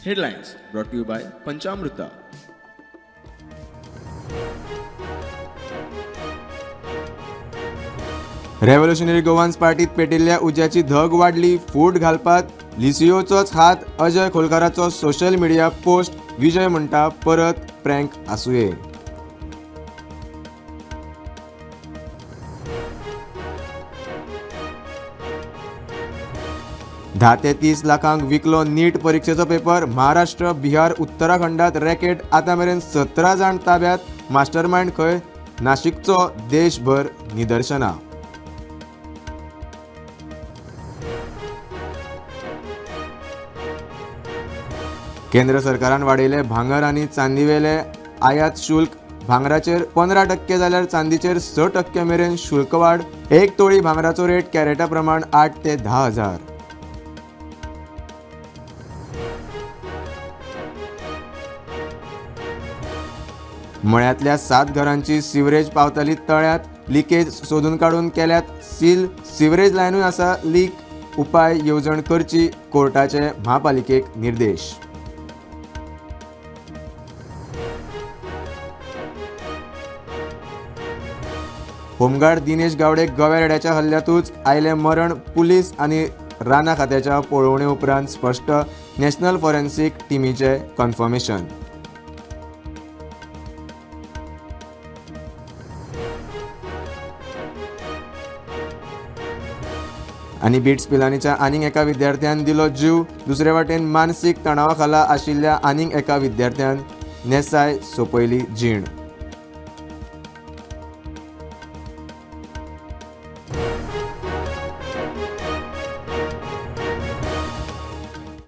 Headlines brought to you by Panchamruta. Revolutionary Goans पार्टीत पेटिल्ल्या उज्याची धग वाडली. फूट घालपात लिसियोचोच हात. अजय खोलकाराचो सोशल मिडिया पोस्ट. विजय म्हणटा परत प्रँक आसुये. 10 ते 30 लाखांक विकलो नीट परिक्षेचो पेपर. महाराष्ट्र, बिहार, उत्तराखंडात रॅकेट. आतां मेरेन 17 जाण ताब्यात. मास्टरमायंड खंय? नाशिकचो. देशभर निदर्शनां. केंद्र सरकारान वाडयले भांगर आनी चांदीवेले आयात शुल्क. भांगराचेर 15% जाल्यार चांदीचेर 6% मेरेन शुल्क वाड. 1 तोळी भांगराचो रेट कॅरेटा प्रमाण 8 ते 10 हजार. मळ्यांतल्या 7 घरांची सिवरेज पावताली तळ्यांत. लिकेज सोदून काडून केल्यात सील. सिवरेज लायनूय आसा लीक. उपाय येवजण करची, कोर्टाचे म्हापालिकेक निर्देश. होमगार्ड दिनेश गावडे गव्या रेड्याच्या हल्ल्यातूच आयलें मरण. पुलीस आनी राना खात्याच्या पळोवणे उपरांत स्पश्ट. नॅशनल फॉरेन्सिक टिमीचें कन्फर्मेशन. आनी बिट्स पिलानीच्या आनीक एका विद्यार्थ्यान दिलो जीव. दुसरे वाटेन मानसीक तणावा खाला आशिल्ल्या आनीक एका विद्यार्थ्यान नेसाय सोंपयली जीण.